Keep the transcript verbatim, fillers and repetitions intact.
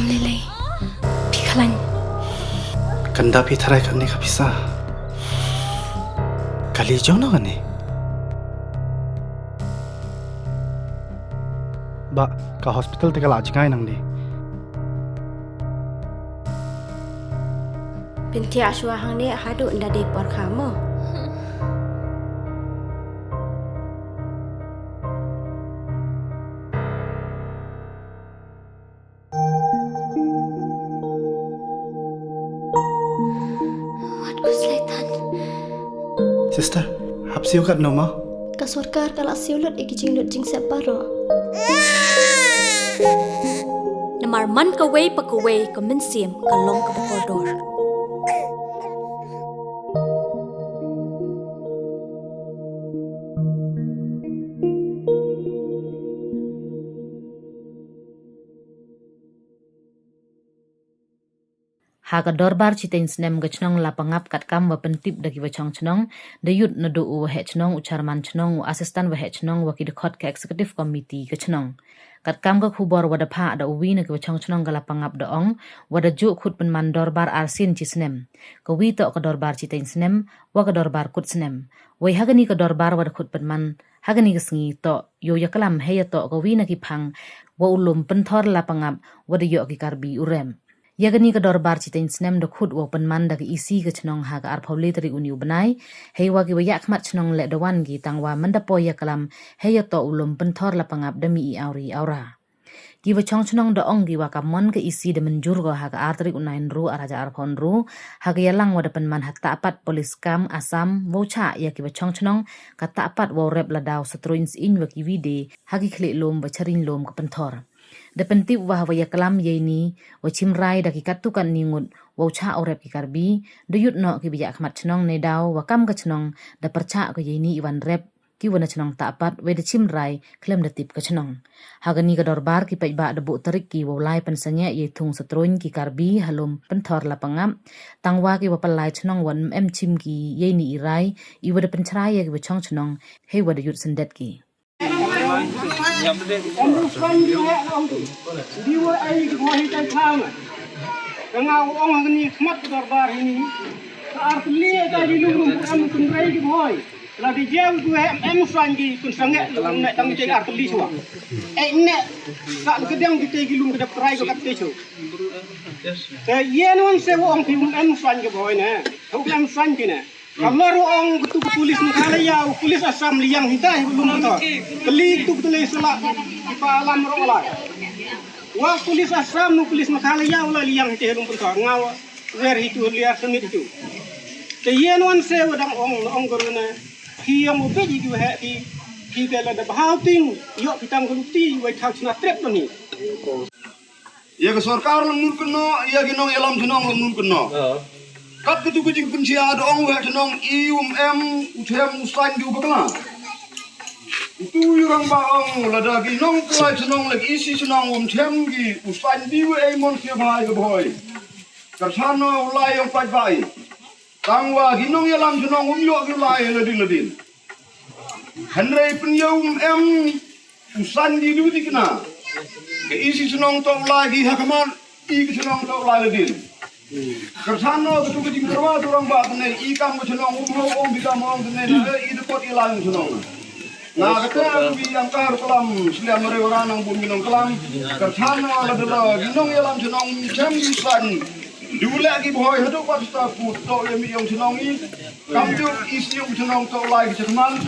Lele, phi khlañ. Kanda phi tharai kane ka pisa. Kali jong no kane. Ba, ka hospital te ka la jngai nang di. Pynthia shwa hangne haduh nda dei por kha mo. Wat ku slaitan. Sister, hap siew kat no ma? Ka sorkar ka la siew lut i ki jinglut jingsep baroh. Namar man kawei pa kawei ka mynsiem ka long kaba kordor. Ha ka dorbar chiteiñ snem ka chnong Lapangap katkam wa pyntip da ki wa chong chnong, da yut naduh u waheh chnong, u chairman chnong, u assistant waheh chnong, wa ki dkhot ka executive committee ka chnong. Katkam ka khubor wa da phah da uwi na ki wa chong chnong ka Lapangap da ong, wa da juh khut pynman dorbar arsien chi snem. Kawi toh ka dorbar chiteiñ snem, wa ka dorbar kut snem. Wei ha kani ka dorbar wa da khut pynman ha kani ka sngi toh yow yaklam hei ya toh kawi na ki phang wa u lum pynthor Lapangap wa da yoh ki Karbi u rem. Ya kani ka dorbar chiteiñ snem da khut wow pynman da ka E C ka chnong ha ka arphaw le tarik uni u bnai, hei wa ki wa yakhmat chnong leh da wan ki tang wa man da poi yaklam hei ya toh u lum pynthor Lapangap da mih i awri awra. Ki wa chong chnong da ong ki wa ka mon ka E C da mynjur ko ha ka ar tarik u nai ynru ar hajar arphaw ynru, ha ka yalang wa da pynman ha Tahpat Police Camp Assam wow chah ya ki wa chong chnong ka Tahpat wow rep lada u satruiñ syiñ wa ki wi de ha ki khlieh lum wa chariñ lum ka pynthor. Da pyntip wa ha wa yaklam yeini wa chim rai da ki katto katni ngut wow chah u rep ki Karbi, da yut noh ki wa yakhmat chnong neidaw wa kam ka chnong da pyrchah ko yeini i wan rep ki wa na chnong Tahpat wei da chim rai khlem da tip ka chnong. Ha kani ka dorbar ki paidbah da buh tarik ki wow lai pynsangeh yei thung satruiñ ki Karbi ha lum pynthor Lapangap, tang wa ki wa pynlai chnong wa em chim ki yeini i rai i wa da pynchrai ya ki wa chong chnong hei wa da yut syndet ki. Em u swan di wa, em u swan di wa, ai ki bhoi tai thang. Ka nga ong ha kani khmat ka dorbar hini. Ka ar tylli ka di lum em u swan rai ki bhoi. La di jeu du em, em u swan di kun sangeh lum ne tang di ar tylli chwa. Eh ne ka ka dang di te ki lum ka dap rai ka kat te chu. Te yen wan se wa ong ki em u swan ki bhoi ne. Hok em u swan ki ne. Kamar u ong katu ka pulis Meghalaya, u pulis Assam liang hita hi lum pynthor. Kali katu ka tele sela ki pa alam ro lai. Wa pulis Assam, u pulis Meghalaya, u la liang hita hi lum pynthor. Nga wa wer hitu liar sengit hitu. Te yen wan se wa dang ong, ong ko ne. Ki ong u bit ki wa he ki, ki te la da bhau ting, yoh ki tang ka luti, wa thaw chna trep ni. Ya ka sorkar la nun kynnoh, ya ki nongyalam chnong la nun kynnoh. Kat katu ka jingpynchia da ong waheh chnong i um em u chem u saiñ di u bakla. Utu u rangbah ong lada ki nongpynlai chnong la ki E C chnong um chem ki u saiñ di wa ei mon ki bhai ka bhoi. Kyrchan noh u lai yong paidbah i. Tang wa ki nongyalam chnong um yoh ki u lai ladin ladin. Hynrei pynyoh um em u saiñ di du di kna. Ka E C chnong toh u lai ki ha khmat, i ka chnong toh u lai ladin. Kyrchan noh katu ka jingkyrwa tu rangbah tne, i kam ka chnong um hau ong bi kam ong tne, i depot i lai ong chnong. Nga kata bi angkar klam, sliam re ora nang bun ki nongklam. Kyrchan noh lada la ki nongyalam chnong chem ki saiñ. Du leh ki bhoi haduh pat sta put toh ya mi yong chnong i. Kam ju E C yong chnong toh lai ki chakhmat.